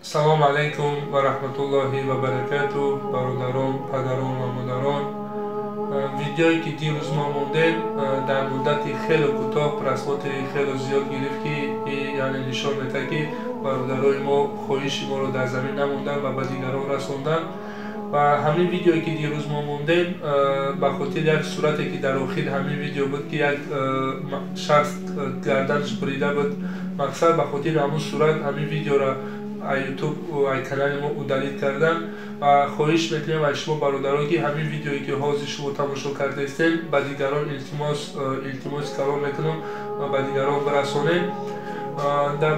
Салом алейкум ва раҳматуллоҳи ва баракату, бародарон, падарон ва модарон. Видеое ки дирӯз мо мондем, дар муддати хеле кӯтоҳ просмотри хеле зиёд гирифт, ки яъне нишон медиҳад, ки бародарои мо хоҳиши моро дар замин намонданд ва ба дигарон расонданд. Ва ҳамин видеое ки дирӯз мо мондем, ба хотири як сурате ки дар охири ҳамин видео буд, ки як шахс гарданаш бурида буд, мақсад ба хотири ҳамун сурат ҳамин видеоро ютуб ай канали мо удалить кардан. Ва хоҳиш мекунем аз шумо, бародарон, ки ҳамин видеое ки ҳозир шумо тамошо кардаистем, ба дигарон илтимоси калон мекунам ва ба дигарон бирасонем.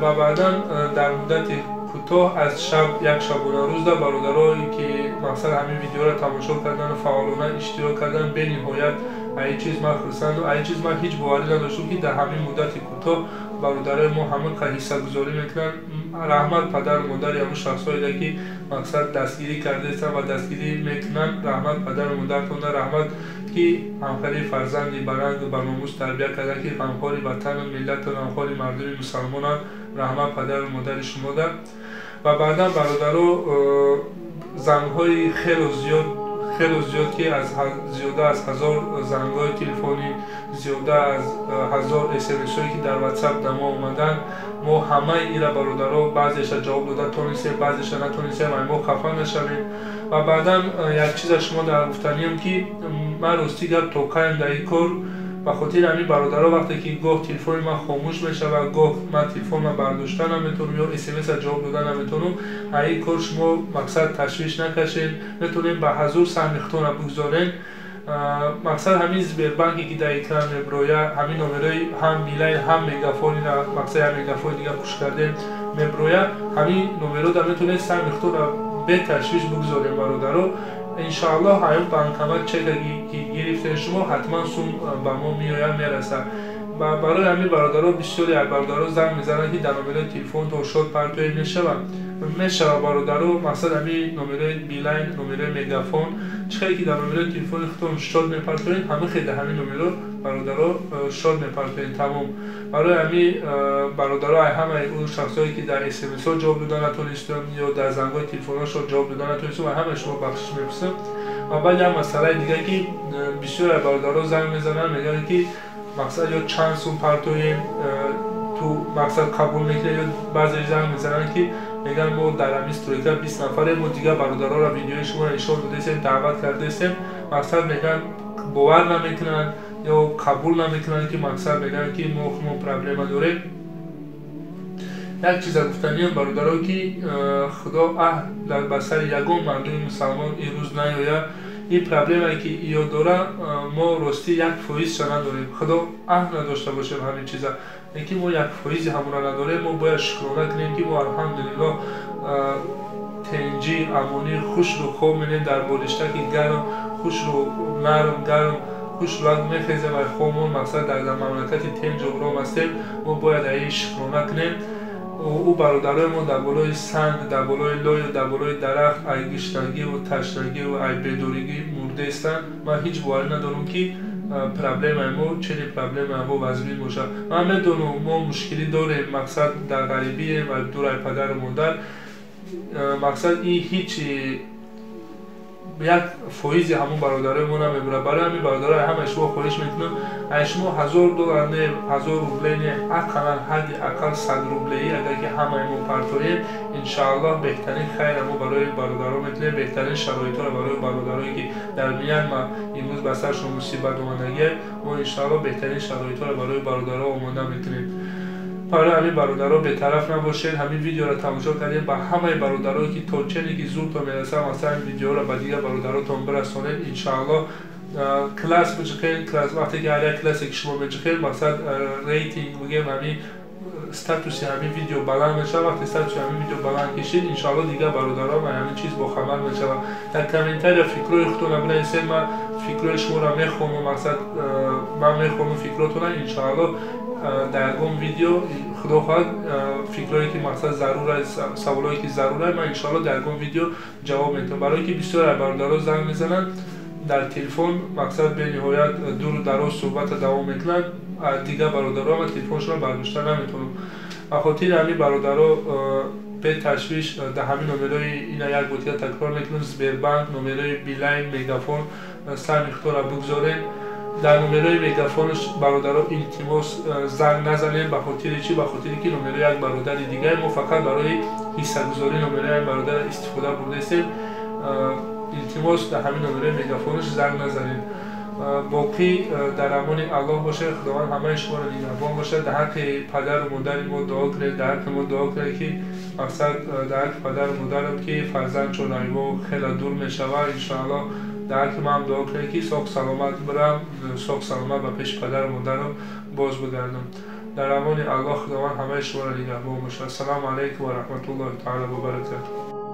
Ва баъдан дар муддати кӯтоҳ аз шаб як шабонарӯзда бародарое ки мақсад ҳамин видеоро тамошо кардану фаъолона иштирок кардан, бениҳоят ай чиз ман хурсанду ай чиз ман ҳеҷ боварӣ надоштам, ки дар ҳамин муддати кӯтоҳ бародарои мо ҳамин қадр ҳиссагузорӣ мекунанд. Раҳмат падару модари ҳамун шахсҳое, ки мақсад дастгирӣ кардаистанд ва дастгирӣ мекунанд. Раҳмат падару модаратонда, раҳмат, ки ҳамхари фарзанди барангу барномус тарбия карда, ки ғамхори ватану миллату ғамхори мардуми мусалмонанд. Раҳмат падару модари шумода. Ва баъдан, бародаро, зангҳои хело зиёд, хело зиёд, ки аз зиёда аз 1000 зангҳои телефонӣ, зиёда аз 1000 смсҳое ки дар ватсап да мо омаданд, мо ҳамаи ира, бародаро, баъзеша ҷавоб дода тонистем, баъзеша натонистем, ай мо хафа нашавем. Ва баъдан як чиза шумо дар гуфтаниям, ки ман ростӣ гап тоқаем дар ин кор. Ба хотири ҳамин, бародаро, вақте ки гоҳ телефони ман хомӯш мешавад, гоҳ ман телефонро бардошта наметавонам ё смса ҷавоб дода наметавонам, ай ин кор шумо мақсад ташвиш накашед. Метавонем ба ҳазур саҳми худтонро бигузорем. Мақсад ҳамин Сбербанке ки дар экран меброя, ҳамин номерои ҳам Билайн, ҳам Мегафонина, мақсад ҳам Мегафони дига куш кардем, меброя, ҳамин номерода метавонед саҳми худтонро беташвиш бигузорем, бародаро. Иншоаллоҳ, ҳамин банкомат чека ки гирифтем, шумо ҳатман сум ба мо меояд, мерасад. Барои ҳамин, бародаро, бисёре аз бародаро занг мезананд, ки дар номерои телефонтон счёт партоед, мешавад? Мешавад, бародаро. Мақсад ҳамин номерои Билайн, номерои Мегафон, чӣ хеле ки дар номерои телефони худтон счёт мепартоед, ҳамин хел дар ҳамин номеро, бародаро, счёт мепартоед, тамом. Барои ҳамин, бародаро, ай ҳамаи он шахсое ки дар смсҳо ҷавоб дода натонистам ё дар зангҳои телефонҳошон ҷавоб дода натонистам, ай ҳамаи шумо бахшиш мепурсам. Ва баъд як масъалаи дига, ки бисёре бародаро занг мезананд, мегӯянд, ки мақсад ё чанд сум партоем, ту мақсад қабул мекунед, ё баъзе занг мезананд, ки мегӯянд, мо дар ҳамин стройка 20 нафарем, мо дигар бародароро видеои шуморо нишон додаистем, даъват кардаистем, мақсад мегӯянд, бовар намекунанд ё қабул намекунанд, ки мақсад мегӯянд, ки мо худмон проблема дорем. Як чиза гуфтаниям, бародаро, ки Худо аҳ ба сари ягон мардуми мусалмон ин рӯз наёяд. Ин проблемае ки иё дора, мо ростӣ 1%-ша надорем. Худо аҳ надошта бошем ҳамин чиза, лекин мо 1%-и ҳамонро надорем. Мо бояд шукрона кунем, ки мо, алҳамдулиллоҳ, тенҷӣ, амонӣ, хушру хоб менем, дар болиштаки гарм, хушру нарм, гарм, хушрӯак мехезем ва хобмон. Мақсад дар мамлакати тенҷу ором ҳастем. Мо бояд аи шукрона кунем. Ӯ бародарои мо дар болои санг, дар болои лою дар болои дарахт ай гиштагиву ташнагиву ай бедоригӣ мурдаистанд. Ман ҳеҷ боварӣ надорам, ки проблемаи мо чизи проблемаи мо вазмин бошад. Ман медонам, мо мушкилӣ дорем, мақсад дар ғарибием ва дур ай падару модар. Мақсад ин ҳеҷ 1%-и ҳамон бародарои мо намебурад. Барои ҳамин, бародарои, ҳамаи шумо хоҳиш мекунам, ай шумо 1000 доллар не, 1000 рубле не, ақаллан ҳадди ақал 100 рублеӣ агар ки ҳамаи мо партоем, иншоаллоҳ, беҳтарин хайра мо барои бародарон мекунем, беҳтарин шароитҳоро барои бародарое ки дар Мянма имрӯз ба саршон мусибат омадагия, мо иншоаллоҳ беҳтарин шароитҳоро барои бародаро омода мекунем. Барои ҳамин, бародаро, бетараф набошед. Ҳамин видеоро тамошо кардем, ба ҳамаи бародарое ки то чене ки зуртон мерасад, масалан, видеоро ба дигар бародаротон бирасонед. Иншоаллоҳ, класс биҷиқед, класс. Вақте ки ҳар як классе ки шумо меҷиқед, мақсад рейтинг бигем, ҳамин статуси ҳамин видео баланд мешавад. Вақте статуси ҳамин видео баланд кишид, иншоаллоҳ, дигар бародарон ҳамин чиз бохабар мешавад. Дар комментария фикрҳои худтонро бинависед, ман фикрҳои шуморо мехонам. Мақсад ман мехонам фикротонро. Иншоаллоҳ, дар ягон видео, Худо хоҳад, фикрҳое ки мақсад зарур аст, саволҳое ки зарур аст, ман иншоаллоҳ дар ягон видео ҷавоб медиҳам. Барое ки бисёр аз бародаро занг мезананд дар телефон, мақсад бениҳоят дуру дароз суҳбатро давом мекунанд, дигар бародаро ман телефоншонро бардошта наметавонам. Ба хотири ҳамин, бародаро, Беташвиш дар ҳамин номерои ина як бор дига такрор мекунем: Сбербанк, номерои Билайн, Мегафон саҳми худро бигзоред. Дар номерои Мегафонш, бародаро, илтимос, занг назанед. Ба хотири чӣ? Ба хотире ки номерои як бародари дигаре мо фақат барои ҳиссагузорӣ номерои як бародар истифода бурдаистем. Илтимос, дар ҳамин номерои Мегафонш занг назанед. Боқӣ дар амони Аллоҳ бошед. Худованд ҳамаи шуморо нигаҳбон бошад. Дар ҳаққи падару модари мо дуо кунед, дар ҳаққи мо дуо кунед, ки мақсад дар ҳаққи падару модарам, ки фарзанд чун айбо хеле дур мешавад, иншоаллоҳ. Дар ҳаққи ман дуо кунед, ки соғ саломат бирам, соғ саломат ба пеши падару модарам боз бигардам. Дар амони Аллоҳ, Худованд ҳамаи шуморо нигаҳбон бошад. Ассалому алайкум ва раҳматуллоҳи таала ва баракатуҳ.